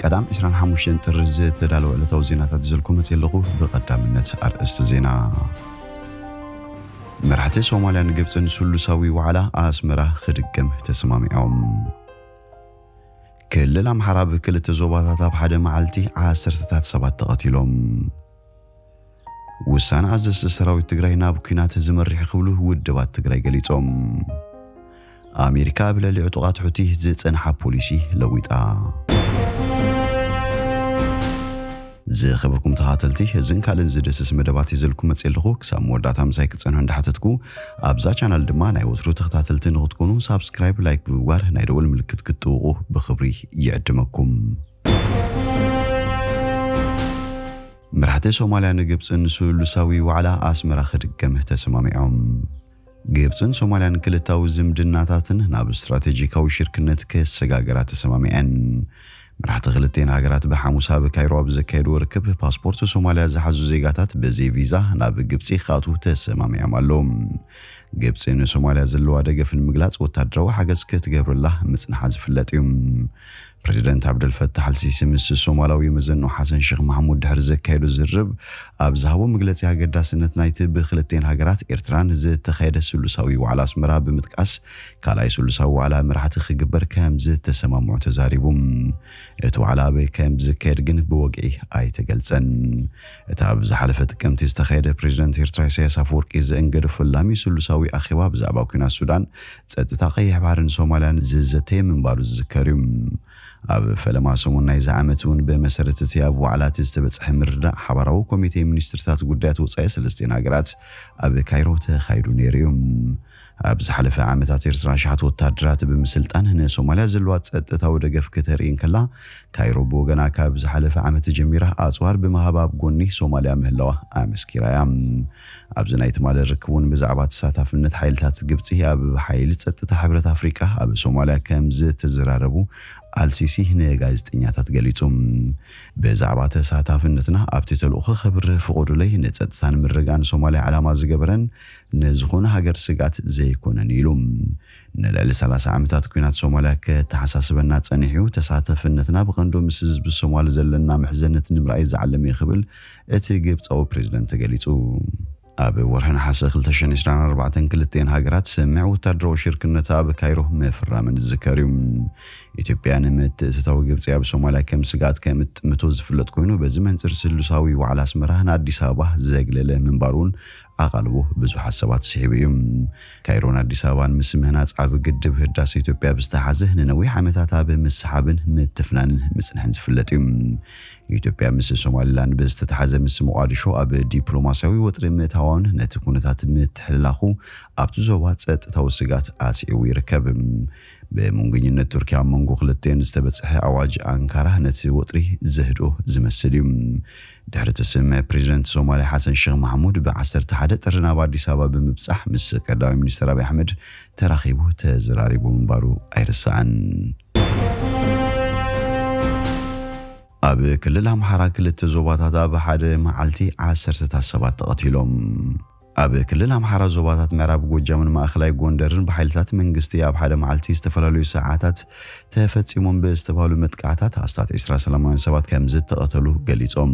ቀዳም ዕስራን ሓሙሽተን ጥሪ ዝተዳለወ ዕለታዊ ዜናታት ይዘልኩም መፅእ ኣለኹ። ብቐዳምነት ኣርእስቲ ዜና። መራሕቲ ሶማልያን ግብፅን ስሉሳዊ ዋዕላ ኣስመራ ክድገም ተሰማሚዖም። ክልል ኣምሓራ ኣብ ክልተ ዞባታት ኣብ ሓደ መዓልቲ ዓሰርተታት ሰባት ተቐቲሎም። ውሳነ ኣዘዝቲ ሰራዊት ትግራይ ናብ ኲናት ዝመርሕ ክብሉ ውድባት ትግራይ ገሊጾም። ኣሜሪካ ኣብ ልዕሊ ዕጡቓት ሑቲ ዝጸንሓ ፖሊሲ ለዊጣ። ዝኸበርኩም ተኸታተልቲ፣ እዝን ካልእን ዝድስስ መደባት ይዘልኩም መጽእ ኣለኹ። ክሳብ መወዳእታ ምሳይ ክትጸንሑ እንዳሓተትኩ፣ ኣብዛ ቻናል ድማ ናይ ወትሩ ተኸታተልቲ ንኽትኮኑ ሳብስክራይብ፣ ላይክ ብምግባር ናይ ደወል ምልክት ክትጥውቑ ብኽብሪ ይዕድመኩም። መራሕቲ ሶማልያን ግብፅን ስሉሳዊ ዋዕላ ኣስመራ ክድገም ተሰማሚዖም። ግብፅን ሶማልያን ክልታዊ ዝምድናታትን ናብ ስትራቴጂካዊ ሽርክነት ክሰጋገራ ተሰማሚዐን። መራሕቲ ክልቴን ሃገራት ብሓሙስ ኣብ ካይሮ ኣብ ዘካየድዎ ርክብ፣ ፓስፖርት ሶማልያ ዝሓዙ ዜጋታት ብዘይ ቪዛ ናብ ግብፂ ክኣትዉ ተሰማሚዖም ኣለዉ። ግብፂ ንሶማልያ ዘለዋ ደገፍ ንምግላፅ ወታደራዊ ሓገዝ ክትገብረላ ምፅንሓ ዝፍለጥ እዩ። ፕሬዚደንት ዓብደልፈታሕ ኣልሲሲ ምስ ሶማላዊ መዘንኡ ሓሰን ሼክ ማሕሙድ ድሕሪ ዘካየዶ ዝርርብ ኣብ ዝሃቦ መግለፂ፣ ኣገዳስነት ናይቲ ብክልቴን ሃገራት ኤርትራን ዝተኻየደ ስሉሳዊ ዋዕላ ኣስመራ ብምጥቃስ፣ ካልኣይ ስሉሳዊ ዋዕላ መራሕቲ ክግበር ከም ዝተሰማምዑ ተዛሪቡ። እቲ ዋዕላ ኣበይ ከም ዝካየድ ግን ብወግዒ ኣይተገልጸን። እቲ ኣብ ዝሓለፈ ጥቅምቲ ዝተኻየደ ፕሬዚደንት ኤርትራ ኢሳያስ ኣፈወርቂ ዘእንገደ ፈላሚ ስሉሳዊ ኣኼባ ብዛዕባ ኲናት ሱዳን፣ ጸጥታ ቀይሕ ባሕርን ሶማልያን ዝዘተየ ምንባሩ ዝዝከር እዩ። ኣብ ፈለማ ሰሙን ናይዚ ዓመት እውን ብመሰረት እቲ ኣብ ዋዕላ እቲ ዝተበጽሐ ምርድዳእ፣ ሓባራዊ ኮሚቴ ሚኒስትርታት ጉዳያት ወጻኢ ሰለስቲኤን ሃገራት ኣብ ካይሮ ተኻይዱ ነይሩ እዩ። ኣብ ዝሓለፈ ዓመታት ኤርትራ ኣሽሓት ወታደራት ብምስልጣን ንሶማልያ ዘለዋ ጸጥታዊ ደገፍ ክተርኢ እንከላ፣ ካይሮ ብወገና ካብ ዝሓለፈ ዓመት ጀሚራ ኣጽዋር ብምሃብ ኣብ ጎኒ ሶማልያ ምህላዋ ኣመስኪራ እያ። ኣብዚ ናይ ትማሊ ርክብ እውን ብዛዕባ ተሳታፍነት ሓይልታት ግብጺ ኣብ ሓይሊ ጸጥታ ሕብረት ኣፍሪቃ ኣብ ሶማልያ ከም ዝተዘራረቡ ኣልሲሲ ንጋዜጠኛታት ገሊጹ። ብዛዕባ ተሳታፍነትና ኣብቲ ተልእኾ ክብር ፍቐዱለይ፣ ንጸጥታን ምርግጋእን ሶማልያ ዕላማ ዝገበረን ንዝኾነ ሃገር ስግኣት ዘይኮነን ኢሉ። ንልዕሊ ሰላሳ ዓመታት ኲናት ሶማልያ ከተሓሳስበና ጸኒሑ፣ ተሳተፍነትና ብቐንዱ ምስ ህዝቢ ሶማል ዘለና ምሕዘነት ንምርኣይ ዝዓለመ እዩ ክብል እቲ ግብጻዊ ፕሬዝደንት ተገሊጹ። ኣብ ወርሒ ነሓሰ ክልተ ሽሕን ዕስራን ኣርባዕተን ክልቲኤን ሃገራት ስምዕ ወታደራዊ ሽርክነት ኣብ ካይሮ ምፍራመን ዝዝከር እዩ። ኢትዮጵያ ንምትእትታው ግብጺ ኣብ ሶማልያ ከም ስግኣት ከም እትጥምቶ ዝፍለጥ ኮይኑ፣ በዚ መንጽር ስሉሳዊ ዋዕላ ኣስመራ ንኣዲስ ኣበባ ዘግለለ ምንባሩ እውን ኣቓልቦ ብዙሓት ሰባት ስሒቡ እዩ። ካይሮን ኣዲስ ኣበባን ምስ ምህናጽ ዓቢ ግድብ ህዳሰ ኢትዮጵያ ብዝተሓዘ ንነዊሕ ዓመታት ኣብ ምስሓብን ምትፍናንን ምጽንሐን ዝፍለጥ እዩ። ኢትዮጵያ ምስ ሶማሊላንድ ብዝተተሓዘ ምስ ሞቓዲሾ ኣብ ዲፕሎማስያዊ ወጥሪ ምእታዋን ነቲ ኩነታት ምትሕልላኹ ኣብቲ ዞባ ጸጥታዊ ስጋት ኣስዒቡ ይርከብ። ብምንግኝነት ቱርኪ ኣብ መንጎ ክልቲኤን ዝተበጽሐ ኣዋጅ ኣንካራ ነቲ ወጥሪ ዘህድኦ ዝመስል እዩ። ድሕሪ እቲ ስምምዕ ፕሬዚደንት ሶማልያ ሓሰን ሼክ ማሕሙድ ብ ዓሰርተ ሓደ ጥሪ ናብ ኣዲስ ኣበባ ብምብጻሕ ምስ ቀዳማይ ሚኒስትር ኣብይ ኣሕመድ ተራኺቡ ተዘራሪቡ ምንባሩ ኣይርሳዕን። ኣብ ክልል ኣምሓራ ክልተ ዞባታት ኣብ ሓደ መዓልቲ ዓሰርተታት ሰባት ተቐቲሎም። ኣብ ክልል ኣምሓራ ዞባታት ምዕራብ ጎጃምን ማእኸላይ ጎንደርን ብሓይልታት መንግስቲ ኣብ ሓደ መዓልቲ ዝተፈላለዩ ሰዓታት ተፈጺሞም ብዝተባህሉ መጥቃዕታት ኣስታት ዕስራ ሰላማውያን ሰባት ከም ዝተቐተሉ ገሊጾም።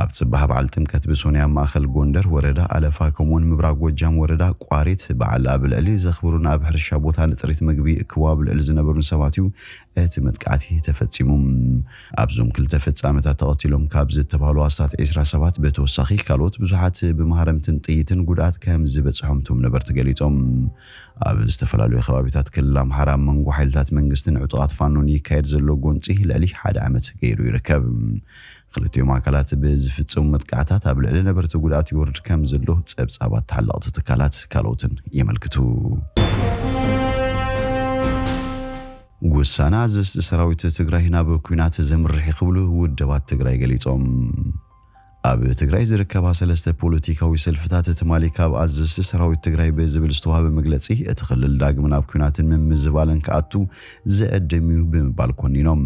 ኣብ ጽባሕ በዓል ጥምቀት ብሶንያ ማእኸል ጎንደር ወረዳ ኣለፋ ከምኡውን ምብራቕ ጎጃም ወረዳ ቋሪት በዓል ኣብ ልዕሊ ዘኽብሩን ኣብ ሕርሻ ቦታ ንጥሪት ምግቢ እክቡ ኣብ ልዕሊ ዝነበሩን ሰባት እዩ እቲ መጥቃዕቲ ተፈጺሙ። ኣብዞም ክልተ ፍጻመታት ተቐቲሎም ካብ ዝተባህሉ ኣስታት ዕስራ ሰባት ብተወሳኺ ካልኦት ብዙሓት ብመሃረምትን ጥይትን ጉድኣት ከም ዝበጽሖም እቶም ነበርቲ ገሊጾም። ኣብ ዝተፈላለዩ ከባቢታት ክልል ኣምሓራ ኣብ መንጎ ሓይልታት መንግስትን ዕጡቓት ፋኖን ይካየድ ዘሎ ጎንጺ ልዕሊ ሓደ ዓመት ገይሩ ይርከብ። ክልቲኦም ኣካላት ብዝፍጸሙ መጥቃዕታት ኣብ ልዕሊ ነበርቲ ጉድኣት ይወርድ ከም ዘሎ ጸብጻባት ተሓለቕቲ ትካላት ካልኦትን የመልክቱ። ውሳነ ኣዘዝቲ ሰራዊት ትግራይ ናብ ኲናት ዘምርሕ ክብሉ ውድባት ትግራይ ገሊጾም። ኣብ ትግራይ ዝርከባ ሰለስተ ፖለቲካዊ ሰልፍታት ትማሊ ካብ ኣዘዝቲ ሰራዊት ትግራይ ብዝብል ዝተዋህበ መግለጺ፣ እቲ ክልል ዳግም ናብ ኲናትን ምምዝባልን ክኣቱ ዝዕድም እዩ ብምባል ኮኒኖም።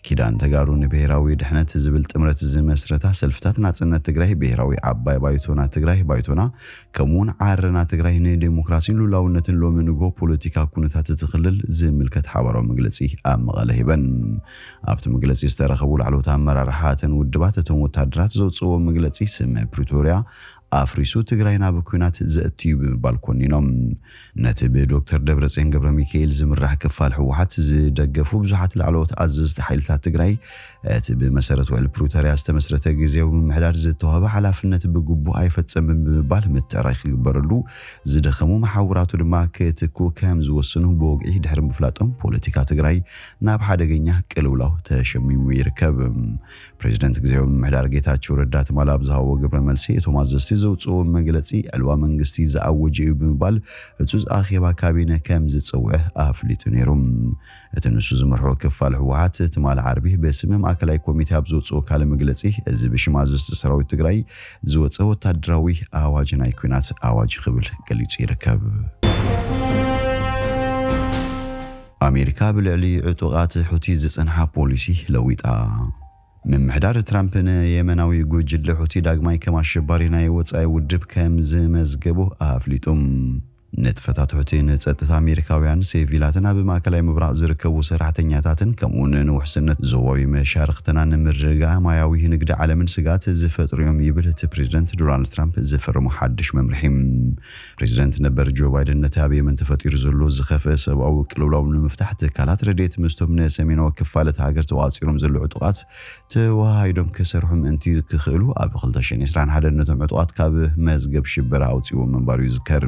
ኪዳን ተጋሩ ንብሔራዊ ድሕነት ዝብል ጥምረት ዝመስረታ ሰልፍታት ናጽነት ትግራይ፣ ብሔራዊ ዓባይ ባይቶና ትግራይ፣ ባይቶና፣ ከምኡውን ዓረና ትግራይ ንዴሞክራሲን ሉላውነትን ሎሚ ንጎ ፖለቲካ ኩነታት እቲ ክልል ዝምልከት ሓባራዊ መግለጺ ኣብ መቐለ ሂበን። ኣብቲ መግለጺ ዝተረኸቡ ላዕለዎት ኣመራርሓ እተን ውድባት፣ እቶም ወታደራት ዘውፅዎ መግለጺ ስምምዕ ፕሪቶርያ ኣፍሪሱ ትግራይ ናብ ኲናት ዘእትዩ ብምባል ኮኒኖም። ነቲ ብዶክተር ደብረጽዮን ገብረ ሚካኤል ዝምራሕ ክፋል ህወሓት ዝደገፉ ብዙሓት ላዕለዎት ኣዘዝቲ ሓይልታት ትግራይ፣ እቲ ብመሰረት ውዕል ፕሪቶርያ ዝተመስረተ ግዜያዊ ምምሕዳር ዝተዋህበ ሓላፍነት ብግቡእ ኣይፈጸምን ብምባል ምትዕራይ ክግበረሉ፣ ዝደኸሙ መሓውራቱ ድማ ክትክኡ ከም ዝወሰኑ ብወግዒ ድሕሪ ምፍላጦም፣ ፖለቲካ ትግራይ ናብ ሓደገኛ ቅልውላው ተሸሚሙ ይርከብ። ፕሬዚደንት ግዜያዊ ምምሕዳር ጌታቸው ረዳ ትማሊ ኣብ ዝሃቦ ግብረ መልሲ፣ እቶም ኣዘዝቲ ዘውፅኦ መግለፂ ዕልዋ መንግስቲ ዝኣወጀ እዩ ብምባል ህፁፅ ኣኼባ ካቢነ ከም ዝፀውዐ ኣፍሊጡ ነይሩ። እቲ ንሱ ዝመርሖ ክፋል ህወሓት ትማሊ ዓርቢ ብስም ማእከላይ ኮሚቴ ኣብ ዘውፅኦ ካልእ መግለፂ፣ እዚ ብሽም ኣዘዝቲ ሰራዊት ትግራይ ዝወፀ ወታደራዊ ኣዋጅ ናይ ኲናት ኣዋጅ ክብል ገሊፁ ይርከብ። ኣሜሪካ ብልዕሊ ዕጡቓት ሑቲ ዝጸንሓ ፖሊሲ ለዊጣ። ምምሕዳር ትራምፕ ንየመናዊ ጉጅለ ሑቲ ዳግማይ ከም ኣሸባሪ ናይ ወጻኢ ውድብ ከም ዝመዝገቦ ኣፍሊጡ። ንጥፈታት ሑቲ ንጸጥታ ኣሜሪካውያን ሲቪላትን ኣብ ማእከላይ ምብራቕ ዝርከቡ ሰራሕተኛታትን ከምኡውን ንውሕስነት ዞባዊ መሻርኽትና ንምርግጋእ ማያዊ ንግዲ ዓለምን ስግኣት ዝፈጥሩ እዮም ይብል እቲ ፕሬዚደንት ዶናልድ ትራምፕ ዝፈረሞ ሓድሽ መምርሒ። ፕሬዚደንት ነበር ጆ ባይደን ነቲ ኣብ የመን ተፈጢሩ ዘሎ ዝኸፍአ ሰብኣዊ ቅልውላው ንምፍታሕ ትካላት ረድኤት ምስቶም ንሰሜናዊ ክፋል እታ ሃገር ተቋጺሮም ዘለዉ ዕጡቓት ተወሃሂዶም ክሰርሑ ምእንቲ ክኽእሉ ኣብ ክልተ ሽሕን ዕስራን ሓደን ነቶም ዕጡቓት ካብ መዝገብ ሽበራ ኣውጺእዎ ምንባሩ ይዝከር።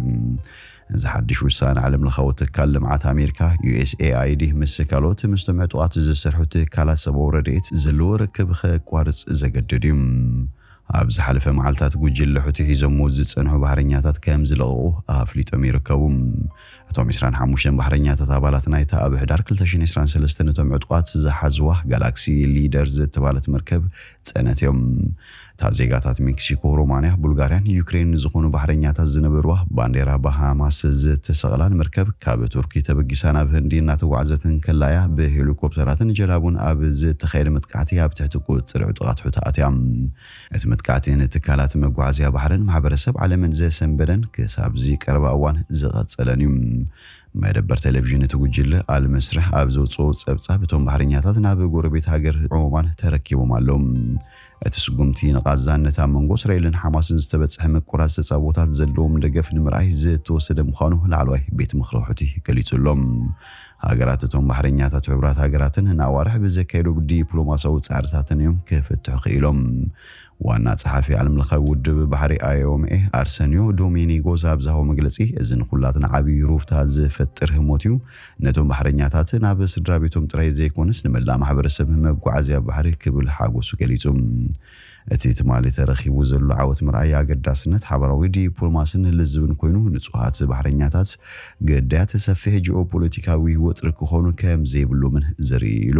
እዚ ሓድሽ ውሳነ ዓለም ለኻዊ ትካል ልምዓት ኣሜሪካ ዩ ኤስ ኤ ኣይ ዲ ምስ ካልኦት ምስቶም ዕጡቓት ዝሰርሑ ትካላት ሰብኣዊ ረድኤት ዘለዎ ርክብ ከቋርጽ ዘገድድ እዩ። ኣብ ዝሓለፈ መዓልታት ጉጅለ ሑቲ ሒዞሞ ዝጸንሑ ባሕረኛታት ከም ዝለቐቑ ኣፍሊጦም ይርከቡ። እቶም ዕስራን ሓሙሽተን ባሕረኛታት ኣባላት ናይታ ኣብ ሕዳር ክልተ ሽሕን ዕስራን ሰለስተን እቶም ዕጡቓት ዝሓዝዋ ጋላክሲ ሊደር ዝተባህለት መርከብ ጸዕነት እዮም። እታ ዜጋታት ሜክሲኮ፣ ሮማንያ፣ ቡልጋርያን ዩክሬን ዝኾኑ ባሕረኛታት ዝነበርዋ፣ ባንዴራ ባሃማስ ዝተሰቕላን መርከብ ካብ ቱርኪ ተበጊሳ ናብ ህንዲ እናተጓዕዘት እንከላያ ብሄሊኮፕተራትን ጀላቡን ኣብ ዝተኻየደ መጥቃዕቲ ኣብ ትሕቲ ቁጽጽር ዕጡቓት ሑቲ ኣትያ። እቲ መጥቃዕቲ ንትካላት መጓዓዝያ ባሕርን ማሕበረሰብ ዓለምን ዘሰንበደን ክሳብዚ ቀረባ እዋን ዝቐጸለን እዩ። መደበር ቴሌቪዥን እቲ ጉጅለ ኣልመስርሕ ኣብ ዘውፅኦ ጸብጻብ፣ እቶም ባሕረኛታት ናብ ጎረቤት ሃገር ዖማን ተረኪቦም ኣለዉ። እቲ ስጉምቲ ንቓዛን ነታ መንጎ እስራኤልን ሓማስን ዝተበጽሐ ምቁራጽ ተጻብኦታት ዘለዎም ደገፍ ንምርኣይ ዝተወሰደ ምዃኑ ላዕለዋይ ቤት ምኽሪ ሑቲ ገሊጹ ኣሎ። ሃገራት እቶም ባሕረኛታት ሕቡራት ሃገራትን ንኣዋርሕ ብዘካየዶ ዲፕሎማሲያዊ ጻዕርታትን እዮም ክፍትሑ ክኢሎም። ዋና ጸሓፊ ዓለምለኻዊ ውድብ ባሕሪ ኣይ ኦ ኤም ኤ ኣርሰንዮ ዶሜኒጎዝ ኣብ ዝሃቦ መግለጺ፣ እዚ ንኹላትና ዓብዪ ሩፍታ ዝፈጥር ህሞት እዩ። ነቶም ባሕረኛታት ናብ ስድራ ቤቶም ጥራይ ዘይኮነስ ንመላእ ማሕበረሰብ መጓዓዝያ ባሕሪ ክብል ሓጎሱ ገሊጹ። እቲ ትማሊ ተረኺቡ ዘሎ ዓወት ምርኣይ ኣገዳስነት ሓባራዊ ዲፕሎማስን ልዝብን ኮይኑ፣ ንጹሃት ባሕረኛታት ግዳያት ሰፊሕ ጂኦፖለቲካዊ ወጥሪ ክኾኑ ከም ዘይብሎምን ዘርኢ ኢሉ።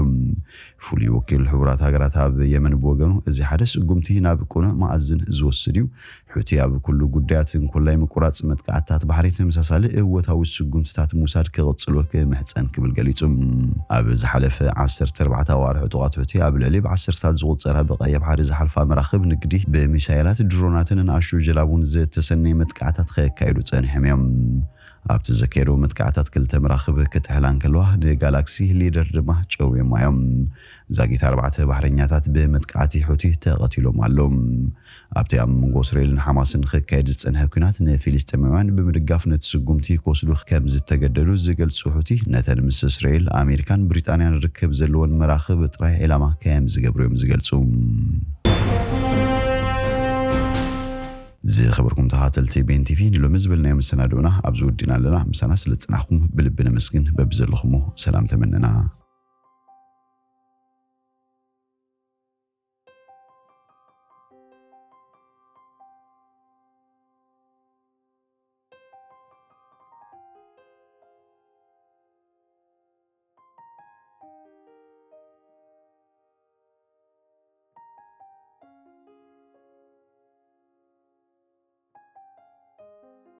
ፍሉይ ወኪል ሕቡራት ሃገራት ኣብ የመን ብወገኑ፣ እዚ ሓደ ስጉምቲ ናብ ቅኑዕ መኣዝን ዝወስድ እዩ። ሑቲ ኣብ ኩሉ ጉዳያት እንኮላይ ምቁራጽ መጥቃዕትታት ባሕሪ ተመሳሳሊ እወታዊ ስጉምትታት ምውሳድ ክቕጽሎ ክምሕጸን ክብል ገሊጹ። ኣብ ዝሓለፈ ዓሰርተ ኣርባዕተ ኣዋርሕ ዕጡቓት ሑቲ ኣብ ልዕሊ ብዓሰርታት ዝቑጸራ ብቐይሕ ባሕሪ ዝሓልፋ መራኽብ ንግዲ ብሚሳይላት፣ ድሮናትን ንኣሽቱ ጀላቡን ዝተሰነየ መጥቃዕታት ከካይዱ ጸኒሖም እዮም። ኣብቲ ዘካየዶ መጥቃዕታት ክልተ መራኽብ ክጥሕላ እንከለዋ፣ ንጋላክሲ ሊደር ድማ ጨውዮማ እዮም። ዛጊት ኣርባዕተ ባሕረኛታት ብመጥቃዕቲ ሑቲ ተቐቲሎም ኣለዉ። ኣብቲ ኣብ መንጎ እስራኤልን ሓማስን ክካየድ ዝጸንሐ ኲናት፣ ንፊልስጤማውያን ብምድጋፍ ነቲ ስጉምቲ ክወስዱ ከም ዝተገደዱ ዝገልጹ ሑቲ፣ ነተን ምስ እስራኤል፣ ኣሜሪካን ብሪጣንያን ርክብ ዘለወን መራኽብ ጥራይ ዒላማ ከም ዝገብሩ እዮም ዝገልጹ። ዝኸበርኩም ተኸታተልቲ ቤን ቲቪ፣ ንሎሚ ዝበልናዮ መሰናድኦና ኣብዚ ወዲእና ኣለና። ምሳና ስለ ዝጸናሕኩም ብልቢ ነመስግን። በብዘለኹሞ ሰላም ተመነና።